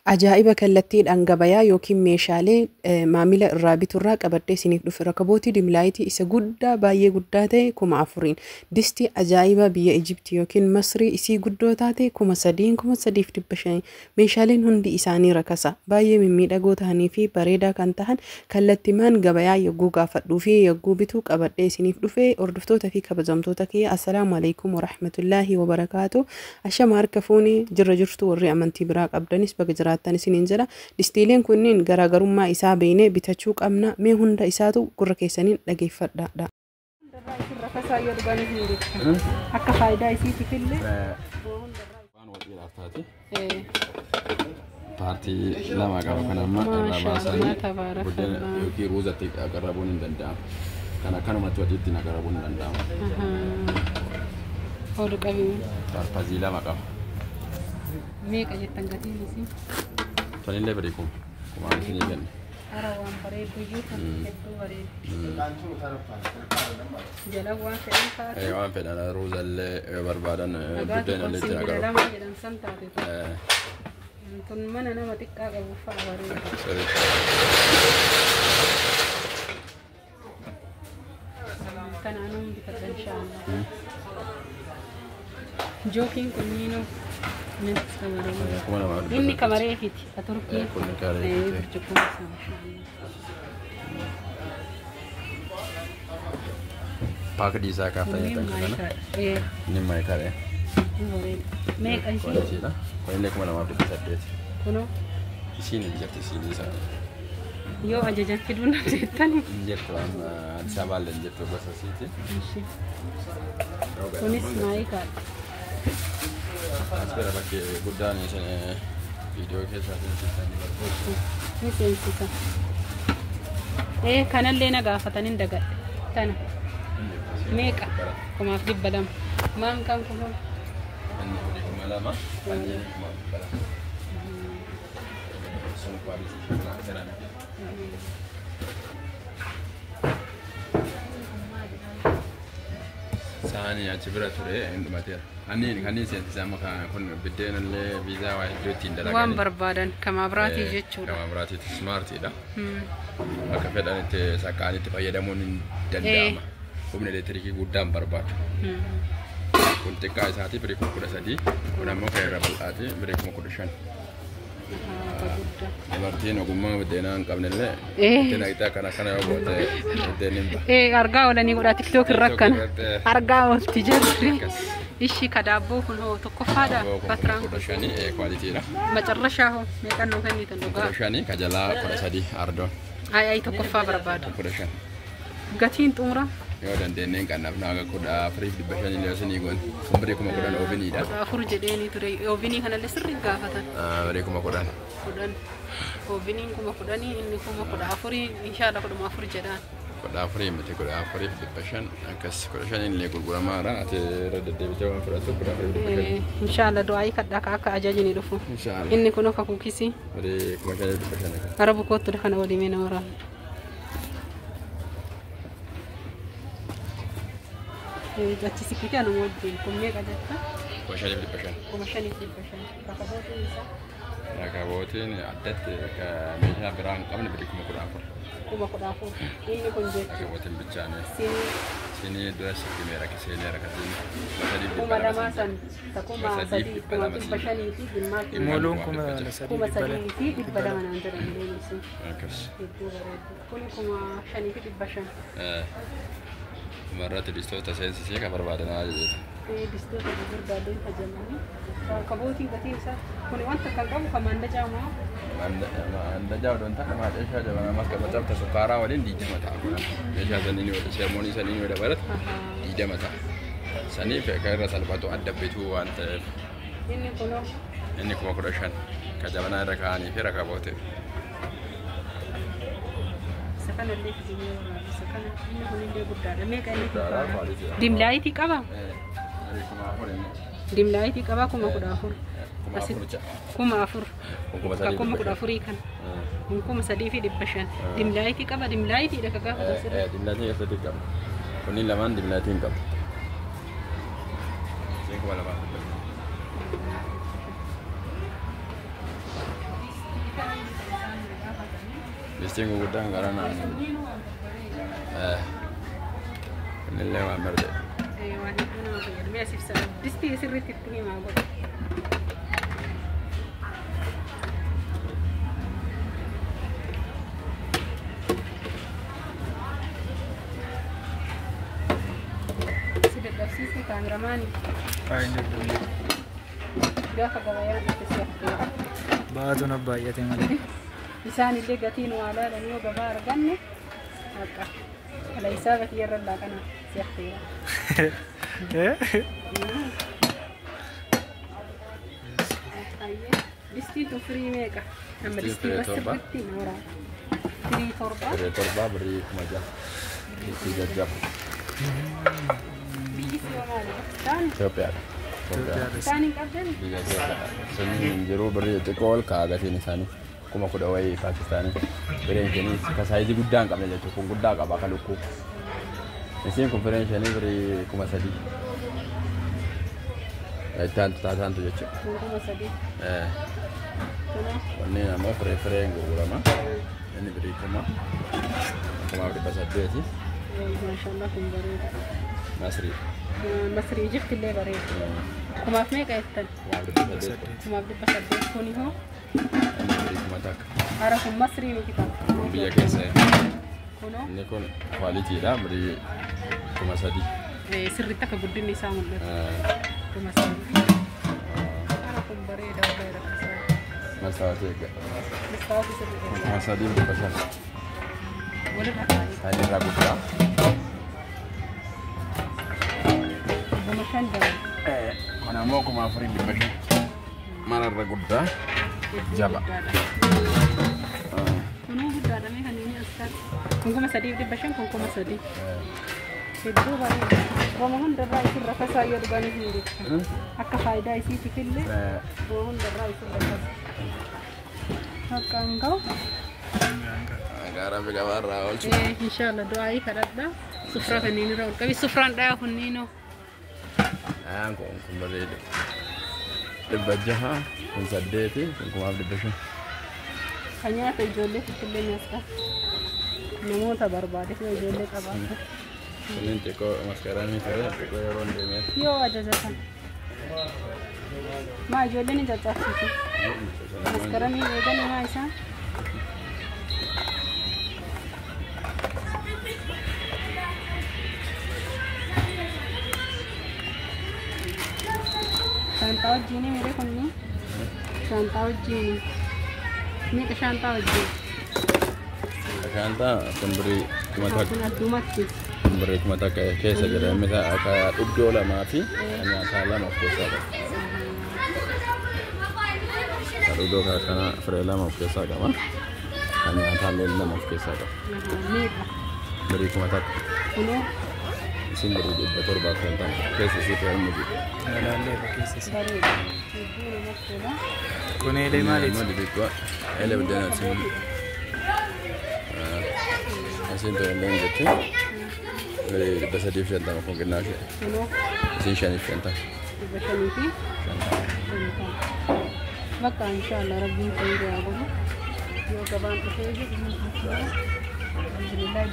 Ajaa'iba kallattiidhaan gabayaa yookiin meeshaalee maamila irraa biturraa qabadhee isiniif dhufe rakabootii dimlaayitii isa guddaa baay'ee guddaa ta'e 4000, distii ajaa'iba biyya Ijiptii yookiin Masrii isii guddoo taate 3000, 3500. Meeshaaleen hundi isaanii rakasa baay'ee mimmiidhagoo ta'anii fi bareedaa kan tahan kallattimaan gabayaa yogguu gaafadhuu fi yogguu bituu qabadhee isiniif dhufe. Hordoftoota fi kabajamtoota kiyya, assalaamu alaikum warahmatullaahi wabarakaatu. Ashama harka fuunee jirra jirtu, warri amantii biraa qabdanis baga jiraattan isiniin jedha. Distiileen kunniin garaagarummaa isaa beeknee bitachuu qabna. Mee hunda isaatu gurra keessaniin dhageeffadha. Rakasaa yoo dhuganis ni beekta. Akka faayidaa isiitiif illee. Waan waxiidhaaf taate. Paartii lama qaba kan amma irraa baasanii buddeena yookiin ruuzatti aqarrabuun hin danda'amu. Kan akkanumatti waxiitti aqarrabuun hin danda'amu. Ol qabi. Paarpazii lama qaba. Meeqa jettan gatiin isii? Tanillee birii kuma. Kumaan isinii kenna. Hara waan bareeddu iyyuu kan hedduu bareeddu. Jala waan fedhan taate. Waan fedhan ruuzallee yoo barbaadan Dhugaatii buddeena illee ittiin simbira aqarrabu. lama jedhan san taate. Tun mana nama xiqqaa qabuuf fa'a bareeda. Sirriitti. Kanaanuun bitadha inshaallah. Jookiin kunniinoo 2800. Inni kamareefiti ka Turkii. Kun kareefiti. Burcuqqoon isaa mashallah. Paakdii isaa kaaftanii Kunneen tan kana. maayikaadha. Inni maayikaadha. Ni bareeda. Meeqa Kun isiin? isiidha. Kunillee 2800. Kunoo Isiin hin jirti isiin isaa. yoo ajajan fiduu na jettani. Hin jirtu amma Addis Ababaallee hin jirtu gosa isiiti. Kunis maayikaadha. As bira bakki guddaan isin viidiyoo keessaa seensisanii barbaadu. Ni seensisa. Kanallee na gaafatan hin dagadhe. Tana meeqa? 1200. Maan kan kunoo? Inni kuni 2000, inni 1200. Sun kwaalitii seeraamikii. Saanii achi bira ture hin dhumateera. Kanneen seensise amma kun biddeena illee viizaa waa hedduu ittiin dalaganii. Waan barbaadan kamaa biraatii jechuudha. Kamaa biraatiiti smaartiidha. Akka fedhan itti saqqaanii itti fayyadamuun hin danda'ama. Humna elektiriikii guddaan barbaadu. Kun xiqqaa isaati birii 13,000. Kun ammoo kan irra bal'aati birii 15,000. Guddaa. Dubartiin ogummaa buddeenaa hin qabne illee itti naqxee akkana akkana yoo goote buddeen hin baha. Argaa oolanii godhaa TikTok irra akkana. irratti, Argaa oolti jirri. Akkas. Ishi ka daabboo kun hoo tokkoffaadha. Kun Batiraan 15,000 kwaalitiidha. Macarrashaa hoo meeqan nuu kennitan dhugaa? 15 ka jalaa 13 ardoon. Ay ay tokkoffaa barbaada. 15. Gatiin xumura Yoo dandeenye hin qannafna haga 14,500 illee isinii goone. Kun birii 10,000 ooviniidha. 14 jedheeni ture. Oovinii kanallee sirrii gaafatan. Birii 10,000. 10. Ooviniin 10,000, inni 14,000, inshaalla 14,000 jedhaan. 14 miti, 14,500 akkas, 15 illee gurguramaadha. Ati irra deddeebitee waan fudhattu 14,500. Inshaalla du'aayii kadhaa ka akka ajajni dhufu. Inshaalla. Inni kun akka kuukisii. Birii 5,500 akkas. Arabu kootu kana walii mee nama waraana. Achi siqite anuma wajjin kun meeqa jetta? 5,500. 5,500. Rakabootiin isaa? Rakabootiin addatti akka meeshaa biraa hin qabne birii 14,000. 14,000. Inni kun jechuudha. Rakabootiin bichaane. Sinii Sinii dura sitti meera seenee rakasiin. 3,200 2000 san ta kuma sadii kuma dhibba shanii fi gimmaashii. Moluun 3,200. 3,200 naan jedhan deemsi. Akkas. Hedduu bareedu. Kun 5,500. Dhumarratti distoota seensisee kan barbaadan ajajeeta. Distoota gurguddaaleen hajamanii. Rakabootiin gatiin isaa kun wanta kan qabu kan maandajaa moo? Mandajaa odoon taane meeshaa jabanaa maskaba cabta sukkaaraa waliin 20 ta'a kun. Meeshaa saniin yoo seermoonii saniin yoo dabalate 20 ta'a. Saniif kan irra salphatu adda bituu waan ta'eef. Inni kunoo? Inni 15,000 ka jabanaa irra kaa'anii fi rakabootiif. Isa kanallee fidimee waraaba. Isa kana inni kunillee guddaadha. Meeqa inni kun? Guddaadha, kwaalitii. Dimlaayitii qaba? 4,000 inni. Dimlaayitii qaba 14,000. 4,000 ja'a. 4,000. Kun kuma Ka sadii kuma dhibba kudha shan. afurii kana. Kun 3,500. Dimlaayitii qaba, dimlaayitiidha ka gaafatan sirrii. Dimlaayitii keessatti qaba. Kunniin lamaan dimlaayitii hin qabu. Isheen 2,500. Distiin gurguddaan gara naannoo. Innillee waan barate. Waan hedduu nama fayyadu. Mee asiif sana distii sirriitti itti himaa godhu. Si dadhabsiisni kaameramaanii gaafa gabayaan itti si affeera. Baatuun abbaay'ate malee. Isaan illee gatiin waa laalan yoo gabaa arganne haqa. Ala isaa gatii irra laaqana si affeera. Distii tun firii meeqa? Amma distii irra sirriitti na waraaba. Firii 7. Firii 7 birrii 6,000. Distii jajjaba. Biyyi si maali? Isaan? Itoophiyaadha. Isaan hin qabdan? Biyya Itoophiyaadha. Sun jiru birrii xiqqoo ol ka'a gatiin isaanii. 10,000 wayii Paakistaanii. Fireen shanii ka saayizii guddaa hin qabne jechuudha. Kun guddaa qaba akka lukkuu. Isiin kun fireen shanii birrii 3,000. Itti aantu taataantu jechuudha. 3,000. Wanneen ammoo firee fireen gurgurama. Inni birrii 1,800. Maashaallah kun bareeda. Masrii. Masrii Ijipti illee bareeda. Kumaaf meeqa jettan? 1,800. 1,800 kuni hoo? Inni birrii 1,000. Hara kun Masrii miti kan. Kun biyya keessa. Kunoo? Inni kun kwaalitiidha birrii 3,000. Sirriitti akka guddinni isaa mul'atu. 3,000. Hara kun bareeda wallahi rakkisaa. Mastaawotii eeggadha. Mastaawotii sirrii eeggadha. 3,500. Walirra kaa'ee. Saayizii guddaa. 5,000 dabala. Kun ammoo 4,500. Mararra guddaa. Jaba. Kunuu guddaadha mee kan inni as taate. Kun 3,500 kun 3,000. Hedduu bareeda. Roma hundarraa isin rafasaa yoo dhuganis ni beekta. Akka faayidaa isiitiif illee roma hundarraa isin rafasa. Akka hin ga'u. Gaara fi gabaarraa oolchu. Inshallah du'aayii kadhadha. Sufraa kanneen irraa ol qabi. Sufraan dhayaa kunniinoo. Kun kun bareedu. 600 kun 8 kun 1,500. Kan nyaata ijoollee illee ni as qaba. Namoota barbaade yoo ijoollee qabaate. Kunneen xiqqoo maskaraanii ture xiqqoo yeroo hin deemee. Yoo ajajatan. Maa ijoolleen hin caccabsiisu. Maskaramii eeganii maa isaan? Shaantaa wajjinii miree kunni? Shaantaa wajjinii. Meeqa shaantaa wajjin? Shaantaa kun birrii 1,000. Kun addumatti. Kun birrii 1,000 keessa jira. Inni akka dhugdoo 2 fi nyaataa 2 of keessaa qaba. Dhugdoo kana firee 2 of keessaa qaba. Kan nyaataa illee 2 of keessaa qaba. Meeqa? Birrii 1,000. Kunoo? Isin birrii 750 keessa isii firee jiru. Ilaallee keessa isii. Bareeda. Hedduu namatti tola. Kun eelee maaliiti? Maali xiqqoo? Eelee buddeena isin. Isin tola illee jetti. 350 kun qinnaa ishee. Kunoo? Isin 550. 550. Bakka inshallah rabbiin khayrii haa godhu. Yoo gabaan dhufee jedhu alhamdulillah.